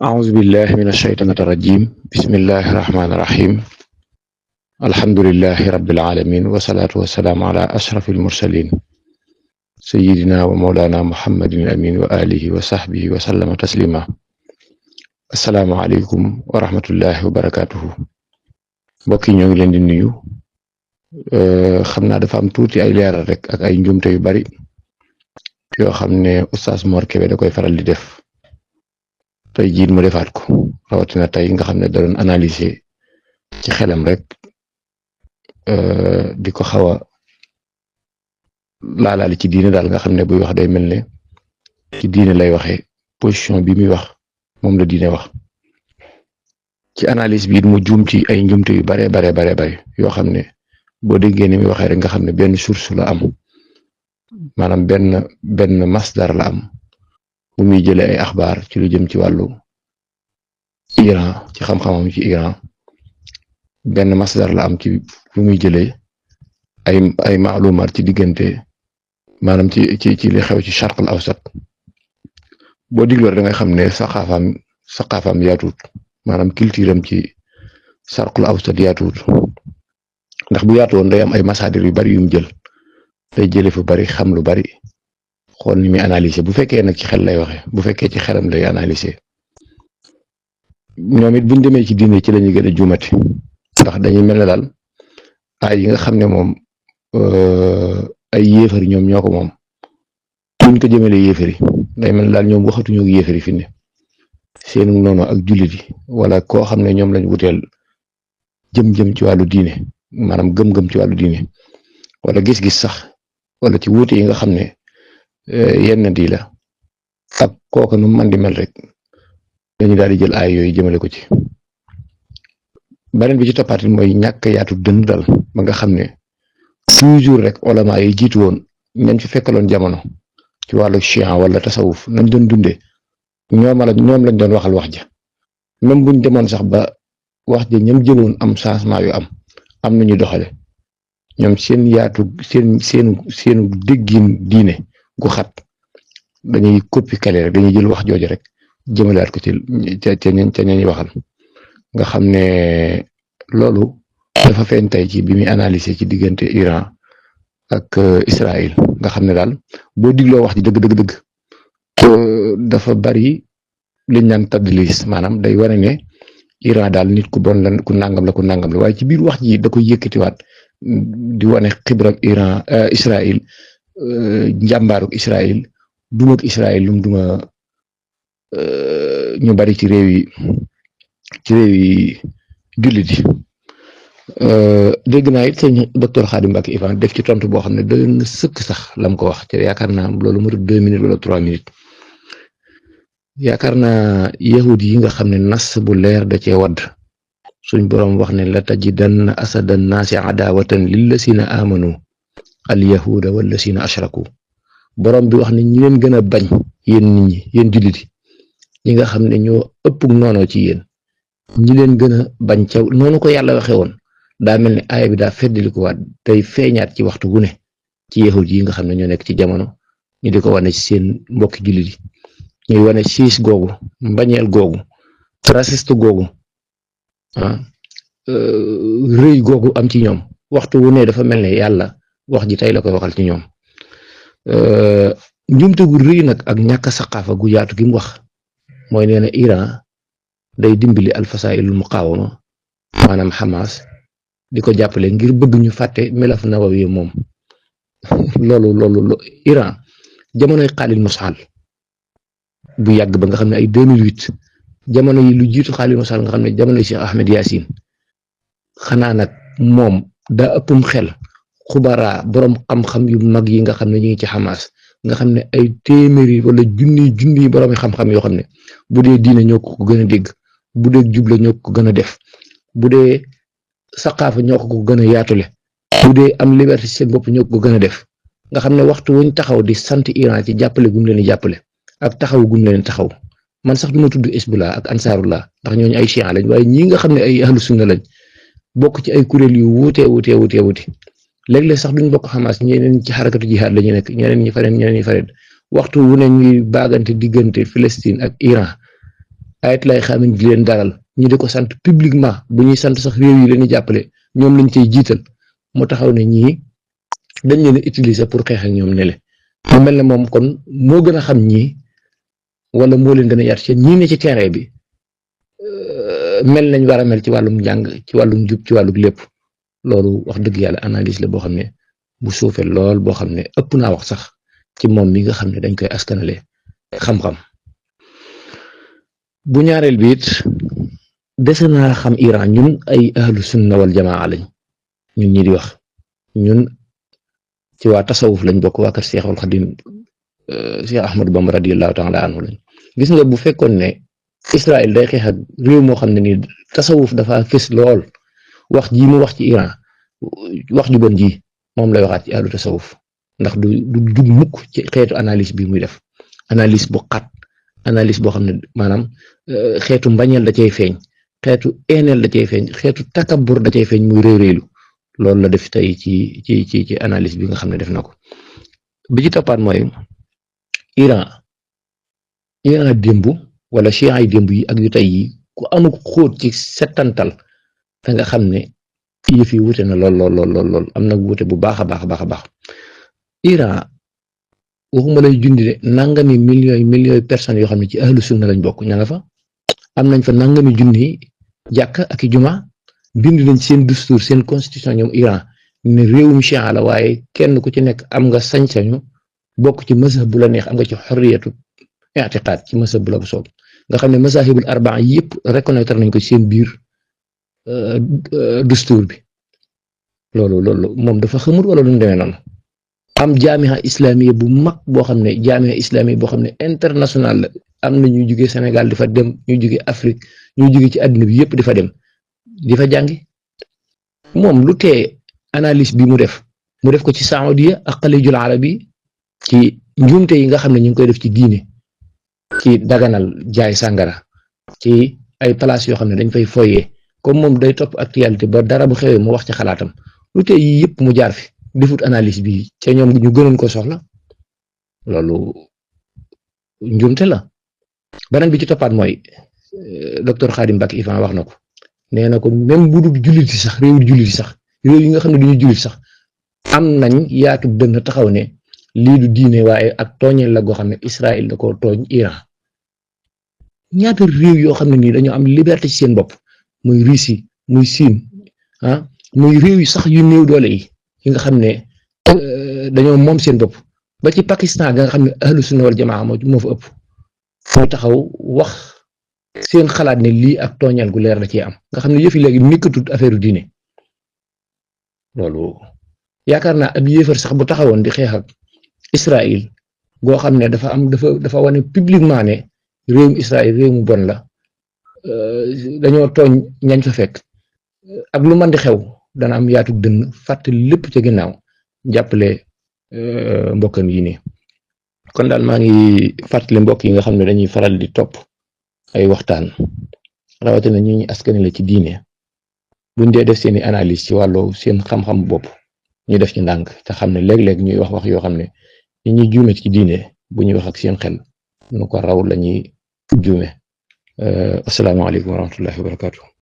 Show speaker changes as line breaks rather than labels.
أعوذ بالله من الشيطان الرجيم بسم الله الرحمن الرحيم الحمد لله رب العالمين والصلاة والسلام على أشرف المرسلين سيدنا ومولانا محمد الأمين وآله وصحبه وسلم تسليما السلام عليكم ورحمة الله وبركاته mbokk yi ñoo ngi leen di nuyu xam naa dafa am tuuti ay leeral rek ak ay njumte yu bari yoo xam ne Oustaz Mor Kébé da koy faral di def tey jiit mu defaat ko rawatina tey nga xam ne da doon analyser ci xelam rek di ko xaw a laalaali ci diine daal nga xam ne buy wax day mel ne ci diine lay waxee position bi muy wax moom la diine wax ci analyse bi mu juum ci ay njumte yu bare yoo xam ne boo déggee ni muy waxee rek nga xam ne benn source la am maanaam benn masdar la am bu muy jëlee ay axbaar ci lu jëm ci wàllu Iran ci xam-xamam ci Iran benn masdar la am ci lu muy jëlee ay maalumaat ci diggante maanaam ci li xew ci Sharq al Awsat boo digloo da ngay xam ne saqaafaam yaatuut maanaam culture am ci Sharq al Awsat yaatuut ndax bu yaatu woon day am ay masaadir yu bari yu mu jël day jëlee fu bari xam lu bari xool ni muy analyser bu fekkee nag ci xel lay waxe bu fekkee ci xelam lay analyser ñoom it buñ demee ci diine ci lañuy gën a juumati ndax dañuy mel ne daal ay yi nga xam ne moom ay yéefari ñoom ñoo ko moom buñ ko jëmale yéefari day mel ne daal ñoom waxatuñu ak yéefari fi ne seenu noonu ak jullit yi wala koo xam ne ñoom lañ wuteel jëm ci wàllu diine maanaam gëm-gëm ci wàllu diine wala gis-gis sax wala ci wuute yi nga xam ne yenn di la ak kooku nu man di mel rek dañu daal di jël ay yooyu jëmale ko ci beneen bi ci toppaatit mooy ñàkk yaatu dënn dal ba nga xam ne toujours rek ulama yi jiitu woon ñañ fi fekkaloon jamono ci wàllu chian wala tasawuf nañ doon dundee ñoom lañ doon waxal wax ja même buñ demoon sax ba wax ja ñam jëloon am changement yu am nañu doxale ñoom seen yaatu seenu déggin diine gu xat dañuy coppi kale rek dañuy jël wax jooju rek jëmalaat ko ca ñañuy waxal nga xam ne loolu dafa feeñ tey ci bi muy analyser ci diggante Iran ak Israël nga xam ne daal boo digloo wax ji dëgg dafa bari liñ naan tadlis maanaam day wane ne Iran daal nit ku bon la ku nangam la waaye ci biir wax ji da koy yëkkatiwaat di wane xibrak Israël njàmbaaruk Israël dumak Israël lum duma ñu bari ci réew yi jullit yi dégg naa it sëñ docteur Khadim Mbacke Ivan def ci tontu boo xam ne doy na sëkk sax lam ko wax te yaakaar naa loolu mu 2 minutes wala 3 minutes yaakaar naa yahud yi nga xam ne nas bu leer da cee wadd suñ boroom wax ne la tajidanna asada naasi adawatan lillasina amanu al yahuda wallasina ashraku boroom bi wax ne ñi leen gën a bañ yéen nit ñi yéen jullit yi nga xam ne ñoo ëpp noonoo ci yéen ñi leen gën a bañ ca noonu ko yàlla waxee woon daa mel ne aaya bi daa feddali ko waat tey feeñaat ci waxtu wu ne ci yahud yi nga xam ne ñoo nekk ci jamono ñu di ko wane ci seen mbokki jullit yi ñuy wane siis googu mbañeel googu raciste googu rëy googu am ci ñoom waxtu wu ne dafa mel ne yàlla wax ji tey la koy waxal ci ñoom njumte gu rëy nag ak ñàkk saqaafa gu yaatu gi mu wax mooy nee na Iran day dimbali alfasailul muqawama maanaam Hamas di ko jàppale ngir bëgg ñu fàtte Milaf Nawawi moom loolu Iran jamonoy Khalil Mosal bu yàgg ba nga xam ne ay 2008 jamono yi lu jiitu Khalil Mosal nga xam ne jamonoy Cheikh Ahmed Yassine xanaa nag moom daa ëppum xel xubara borom xam-xam yu mag yi nga xam ne ñu ngi ci Hamas nga xam ne ay téeméeri wala junni borom xam-xam yoo xam ne bu dee diine ñoo ko gën a dégg bu dee jubla ñoo ko gën a def bu dee saqaafa ñoo ko gën a yaatule bu dee am liberté seen bopp ñoo ko gën a def nga xam ne waxtu wuñ taxaw di sant Iran ci jàppale gum leen di jàppale ak taxaw gum leen taxaw man sax duma tudd Hezbollah ak Ansarullah ndax ñooñu ay chian lañ waaye ñi nga xam ne ay ahlu sunna lañ bokk ci ay kuréel yu wuute léeg-léeg sax duñ bokk Hamas ñeneen ci xarakatu jihaad la ñu nekk ñeneen ñi fareen waxtu wu ne ñuy baagante diggante Palestine ak Iran ayat lay xaamin di leen dalal ñi di ko sant publiquement bu ñuy sant sax réew yi leen di jàppale ñoom lañ cay jiital mu taxaw ne ñii dañ leen a utiliser pour xeex ak ñoom ne le mu mel ne moom kon moo gën a xam ñii wala moo leen gën a yar ci ñii ne ci terrain bi mel nañ war a mel ci wàllum njàng ci wàllum jub ci wàllum lépp loolu wax dëgg yàlla analyse la boo xam ne bu suufee lool boo xam ne ëpp naa wax sax ci moom mi nga xam ne dañ koy askanale xam-xam bu ñaareel bi it dese naa xam Iran ñun ay ahlu sunna wal jamaa lañ ñun ñi di wax ñun ci waa tasawuf lañ bokk waa kër Seexul Xadim Cheikh Ahmadou Bamba radiyallahu taala anhu lañ gis nga bu fekkoon ne Israël day xeex ak réew moo xam ne nii tasawuf dafa fës lool wax ji mu wax ci Iran wax ju bon ji moom lay waxaat ci ahlu tasawuf ndax du dugg mukk ci xeetu analyse bi muy def analyse bu xat analyse boo xam ne maanaam xeetu mbañeel da cay feeñ xeetu eeneel da cay feeñ xeetu takabur da cay feeñ muy réeréelu loolu la def tey ci analyse bi nga xam ne def na ko bi ci toppaat mooy Iran démb wala chiites yi démb yi ak yu tey yi ku amul xóot ci settantal da nga xam ne yëf yi wute na lool am na wute bu baax a baax Iran waxuma lay jundi de nangami millions personnes yoo xam ne ci ahlu sunna lañ bokk ña nga fa am nañ fa nangami junni jàkk ak i juma bind nañ seen dustour seen constitution ñoom Iran ne réewum chiite la waaye kenn ku ci nekk am nga sañ-sañu bokk ci mazhab bu la neex am nga ci xorriyatu i'tiqaad ci mazhab bu la soob nga xam ne mazahibul arbaa yëpp reconnaître nañ ko seen biir dustour bi loolu moom dafa xamul wala lu mu demee noonu am jaamiha islamiya bu mag boo xam ne jaamiha islamiya boo xam ne international la am na ñuy jóge Sénégal di fa dem ñuy jóge Afrique ñuy jóge ci àddina bi yëpp di fa dem di fa jàngi moom lu tee analyse bi mu def ko ci Saoudia ak Xalijul Arabi ci njuumte yi nga xam ne ñu ngi koy def ci diine ci daganal jaay sàngara ci ay place yoo xam ne dañ fay foyee comme moom day topp actualité ba dara bu xewee mu wax ci xalaatam lu tee yii yëpp mu jaar fi defut analyse bi ca ñoom ñu gënoon ko soxla loolu njuumte la beneen bi ci toppaat mooy docteur Khadim Mbacke Ifan wax na ko nee na ko même bu dul jullit yi sax réewu jullit yi sax réew yi nga xam ne duñu jullit sax am nañ yaatu dënn taxaw ne lii du diine waaye ak tooñeel la goo xam ne Israël da ko tooñ Iran ñaata réew yoo xam ne nii dañoo am liberté ci seen bopp muy Russie muy Chine muy réew yi sax yu néew doole yi nga xam ne dañoo moom seen bopp ba ci Pakistan ga nga xam ne ahlu sunna wal jamaa moo fa ëpp foo taxaw wax seen xalaat ne lii ak tooñal gu leer la ci am nga xam ne yëfi léegi nekkatut affaire diine loolu yaakaar naa ab yéefar sax bu taxawoon di xeex ak Israël goo xam ne dafa wane publiquement ne réewum Israël réew mu bon la dañoo tooñ ñañ fa fekk ak lu mën di xew dana am yaatu dënn fàtte lépp ca ginnaaw jàppale mbokkam yi nii kon daal maa ngi fàttali mbokk yi nga xam ne dañuy faral di topp ay waxtaan rawatina ñu ñu askan la ci diine buñ dee def seeni analyse ci wàllu seen xam-xam bopp ñu def ci ndànk te xam ne léeg-léeg ñuy wax yoo xam ne ñi ñuy juume ci diine bu ñuy wax ak seen xel nu ko raw la ñuy juume asalaamaaleykum wa rahmatullahi wa barakatuh